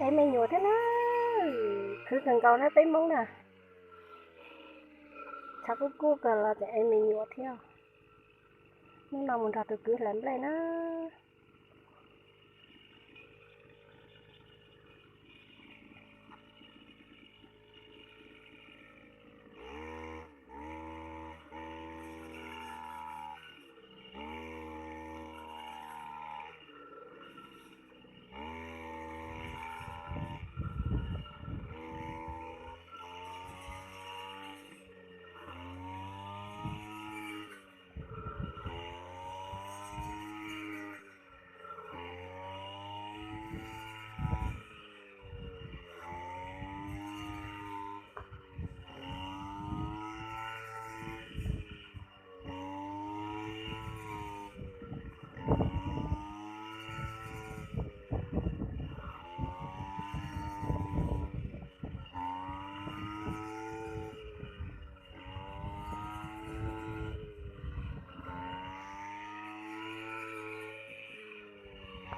Ev me nyuam thiab na, khwv kawg nkaus na peb Hmoob na. Tshav kub kub kawg los tseem ev me nyuam thiab. Hnub no mus nrog tus kwv hlais nplej na.